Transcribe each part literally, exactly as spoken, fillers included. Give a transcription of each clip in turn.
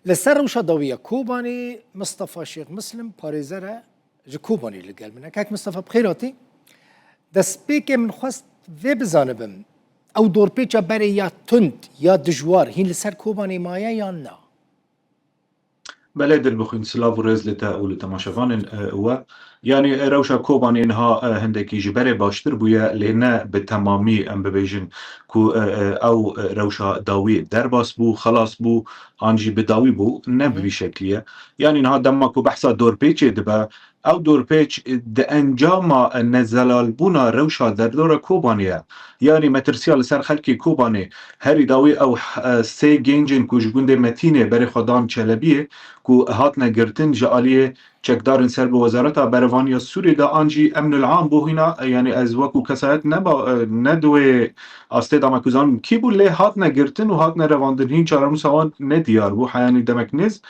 Li ser rewşa dawî ya Kobanê, Mistefa Şêx Muslim, parêzer e, ji Kobanê li gel min e. Kek Mistefa, bi xêr hatî. Destpêkê min xwest vê bizanibim, ew dorpêça berê ya tund, ya dijwar, hîn li ser Kobanê maye yan na? Belê, dilbixwîn, silav û rêz li te û li temaşevanên, e, we. Yanî, e, rewşa Kobanê niha, e, hindekî ji berê baştir bûye, lê ne bi temamî, em bibêjin ku, e, e, ew, e, rewşa dawî derbas bû, xelas bû, an jî bi dawî bû, ne bi vî şeklî ye. Yanî niha dema ku behsa dorpêçê dibe, ew dorpêç di encama nezelalbûna rewşa derdora Kobanê ye. Yanî metirsiya li ser xelkê Kobanê, herî dawî ew, e, sê gencên ku ji gundê Metînê berê xwe dan Çelebiyê, ku hatine girtin ji aliyê çekdarên ser bi Wezareta Berevaniya Sûriyê de an jî Emnul Am bû hîna, e, yanî ez wekû kesayet neba, e, ne di wê astê de me ku zanim kî bû, lê hatine girtin û hatine revandin. Hîn çarenûsa wan ne diyar bû, heyanî demek nêz.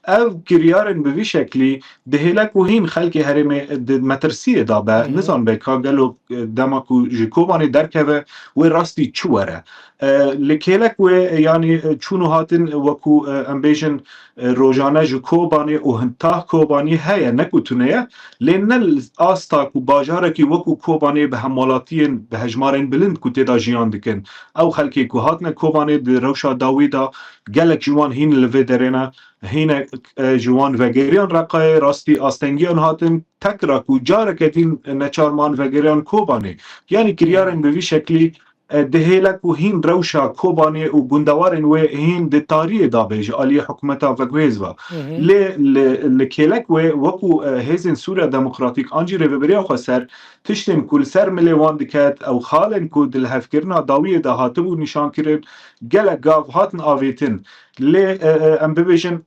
Ev kiryarên bi vî şeklî dihêle ku hîn xelkê herêmê di metirsiyê de be, Hı hı. nizanbe ka gelo, e, dema ku ji Kobanê derkeve, wê rastî çi were. E, li kêlek wê, e, yanî, e, çûn û hatin, e, wekû, e, em bêjin, e, rojane ji Kobanê û hintah Kobanî heye, ne ku tune ye, lê ne li asta ku bajarekî wekû Kobanê bi hemwelatiyên bi hejmarên bilind ku tê de jiyan dikin. Ew xelkê ku hatine Kobanê di rewşa dawî de gelek ji wan hîn li vê derê ne, hînek, e, ji wan vegeriyan Reqayê, rastî astengiyan hatin, tekra ku careke din neçar man vegeriyan Kobanê. Yanî kiryarên bi vî şeklî, e, dihêle ku hîn rewşa Kobanê û gundewarên wê hîn di tariyê de be ji aliyê hikûmeta veguhêz ve. Hı hı. Lê li, li kêlek wê wekû, e, hêzên Sûriya Demokratîk an jî Rêveberiya Xweser tiştên ku li ser milê wan diket, ew xalên ku di lihevkirina dawiyê de hatibû nîşankirin, gelek gav hatin avêtin. Lê, e, e, em bibêjin,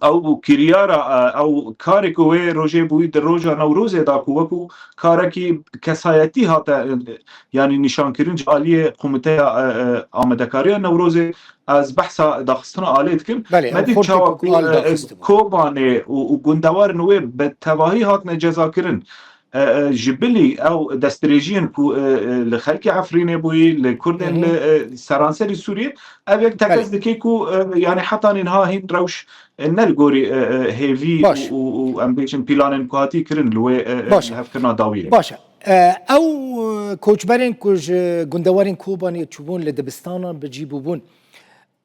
ew kiryara, e, ew karê ku wê rojê bûyî di roja Newrozê de ku wekû karekî kesayetî hate, e, yanî nîşankirin ji aliyê Komîteya, e, e, Amadekariya Newrozê, ez behsa daxistina alê dikim. Belê, Me ew dît xortê çawa ku ku, ku alê e, e, daxistibû. Kobanê û, û gundewarên wê bi tevahî hatine cezakirin. E, e, ji bilî ew destdirêjiyên ku, e, e, li xelkê Efrînê bûyî, li Kurdên Hı hı. li, e, seranserî Sûriyê, ev yek tekez Belê. dike ku, e, yanî hetanî niha hîn rewş, e, ne li gorî, e, e, hêvî Baş. û, û, û em bêjin pîlanên ku hatî kirin li wê, e, e, Baş. lihevkirina dawiyê. Baş e. E, ew, e, koçberên ku ji gundewarên Kobanê çûbûn li dibistanan bi cî bûbûn,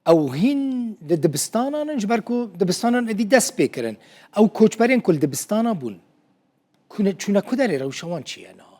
ew hîn li dibistanan in, ji ber ku dibistanan êdî dest pê kirin. Ew koçberên ku li dibistana bûn, ku ne, çûne ku derê, rewşa wan çi ye niha?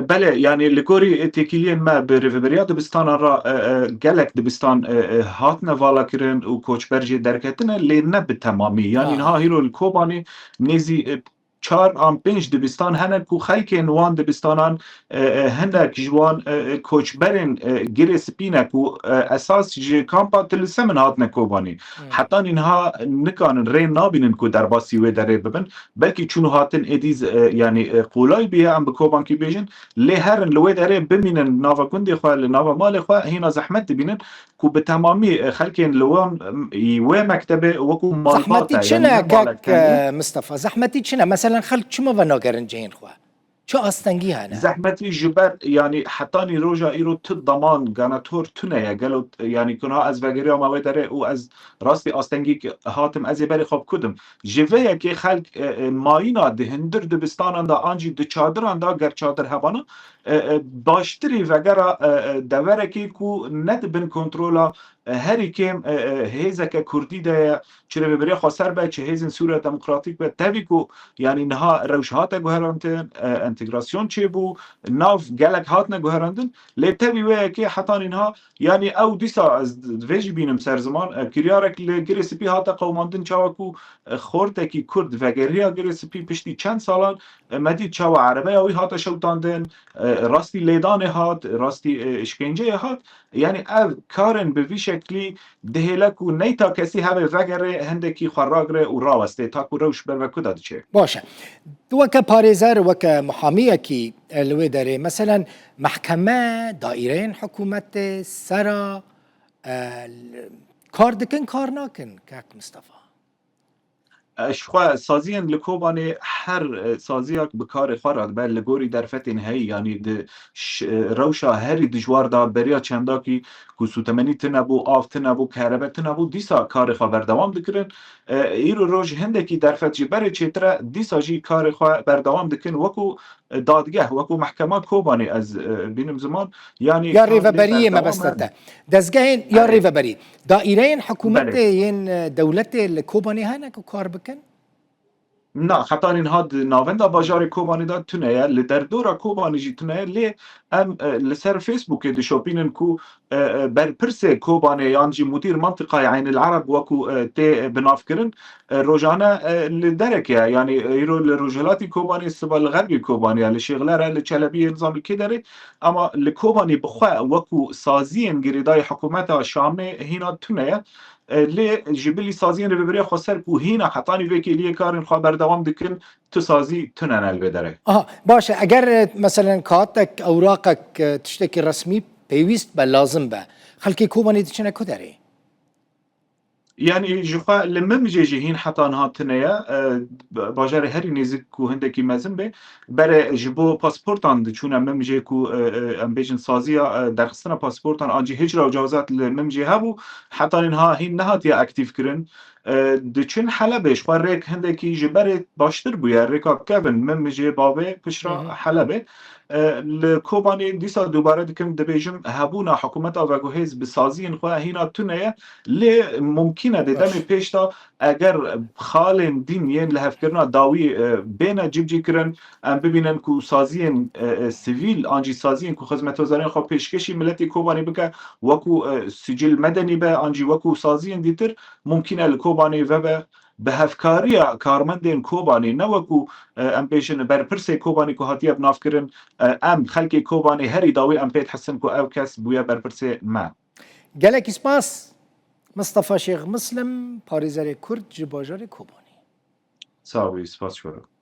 Belê, yanî li gorî têkiliyên me bi rêveberiya dibistanan re, e, e, gelek dibistan, e, e, hatine valakirin û koçber jê derketine, lê ne bi temamî. Yanî Ha. niha hîro li Kobanê nêzî, e, çar an pênc dibistan hene ku xelkên wan dibistanan, e, e, hinek ji wan, e, e, koçberên, e, Girê Spî ne ku, e, esas ji kampa Tilisemin hatine Kobanê. Hmm. Hetanî niha nikanin, rê nabînin ku derbasî wê derê bibin. Belkî çûn û hatin êdî z-, e, yanî, e, qolay bûye, em bi Kobankî bêjin. Lê herin li wê derê bimînin nava gundê xwe, li nava malê xwe, hîna zehmet dibînin. Ku bi temamî, e, xelkên li wan, e, wê mektebê wekû malbat Zehmetî e, çi yanî ne ne malek kek, tengî. e, Mistefa? Zehmetî çi ne? Meselen xelk çima venagerin cihên xwe? Çi astengî hene? Zehmetî ji ber, yanî hetanî roja îro tu daman, ganator tune ye. Gelo, yanî ku niha ez vegeriya me wê derê û ez rastî astengî hatim, ez ê berê xwe bikudim. Ji vê yekê xelk, e, e, mayîna di hundir dibistanan de an jî di çadiran de, ger çadir hebana, e, e, baştirî vegera, e, e, deverekê ku ne di bin kontrola, e, herî kêm, e, e, hêzeke kurdî de ye, çi Rêveberiya Xweser be, çi Hêzên Sûriya Demokratîk be, tevî ku, yanî niha rewş hate guherandin, e, entegrasyon çêbû, nav gelek hatine guherandin, lê tevî wê yekê hetanî niha, yanî ew dîsa ez divê jî bînim ser ziman, e, kiryarek li Girê Spî hate qewimandin, çawa ku, e, xortekî kurd vegeriya Girê Spî piştî çend salan, e, me dît çawa erebeya wî hate şewitandin, e, rastî lêdanê hat, rastî, e, îşkenceyê hat. Yanî ev karên bi vî şeklî dihêle ku neyta kesî hevê vegere, hindekî xwe ragire û raweste, ta ku rewş ber ve ku de diçe. Baş e. Tu weke parêzer, weke muhamiyekî, e, li wê derê, meselen, mehkeme, daîreyên hikûmetê, sera, e, l-, kar dikin, kar nakin, kek Mistefa? E, ji xwe saziyên li Kobanê her, e, saziyak bi karê xwe radibe li gorî derfetên heyî, yanî di ş-, e, rewşa herî dijwar de beriya çendakî ku sûtemenî tune bû, av tune bû, kerebe tune bû, dîsa karê xwe berdewam dikirin. E, îro roj hindekî derfet ji berê çêtir e, dîsa jî karê xwe berdewam dikin wekû, e, dadgeh, wekû mehkema Kobanê ez, e, bînim ziman. Yanî Ya kar lê rêveberiyê berdewam e. Mebeste te. Dezgehên ya Erê. Rêveberî. Daîreyên hikûmetê Belê. Yên, e, dewletê li Kobanê hene ku kar bikin? Na, heta niha di navenda bajarê Kobanê de tune ye, li derdora Kobanê jî tune ye, lê em, e, li ser Facebookê dişopînin ku, e, e, berpirsê Kobanê yan jî mudîr mantiqayê Eynil Ereb wekû, e, tê binavkirin, e, rojane, e, li derek e. Yanî, e, îro li rojhilatî Kobanê, siba li xerbî Kobanê ye, li Şêxler e, li Çelebiyê, nizam li kê derê. Ama li Kobanê bi xwe wekû saziyên girêdayî hikûmeta Şamê hîna tune ye. E, lê ji bilî saziyên Rêveberiya Xweser ku hîna hetanî vê kêliyê karên xwe berdewam dikin, tu sazî tune ne li vê derê. Aha, baş e. Eger, e, meselen kağıtek, ewraqek, e, tiştekî resmî pêwîst be, lazim be, xelkê Kobanê diçine ku derê? Yanî ji xwe li Mimcê jî hîn heta niha tune ye. E, bajarê herî nêzik ku hindekî mezin be. Berê ji bo pasportan diçûne Mimcê ku, e, e, em bêjin saziya, e, derxistina pasportan an jî hicra û cewazat li Mimcê hebû. Heta niha hîn nehatiye aktîf kirin. E, diçin Helebê, ji xwe rêk hindekî ji berê baştir bûye. Rêka kevin Mimcê, Bavê, pişra Hı hı. Helebê. E, li Kobanê dîsa dubare dikim, dibêjim hebûna hikûmeta veguhêz bi saziyên xwe hîna tune ye, lê mumkîn e dê Baş. Demê pêş de eger xalên din yên lihevkirina dawî, e, bêne cibcîkirin, em bibînin ku saziyên, e, e, sivîl an jî saziyên ku xizmetwezarên xwe pêşkêşî miletê Kobanê bike, wekû, e, sicil medenî be an jî wekû saziyên dîtir, mumkîn e li Kobanê vebe. Bi hevkariya karmendên Kobanê, ne wekû, e, em bêjin berpirsê Kobanê ku hatiye binavkirin, e, em xelkê Kobanê herî dawî em pê dihesin ku ew kes bûye berpirsê me. Gelek spas Mistefa Şêx Muslim, parêzerê Kurd ji bajarê Kobanê. Sağ ol, spas ji we re.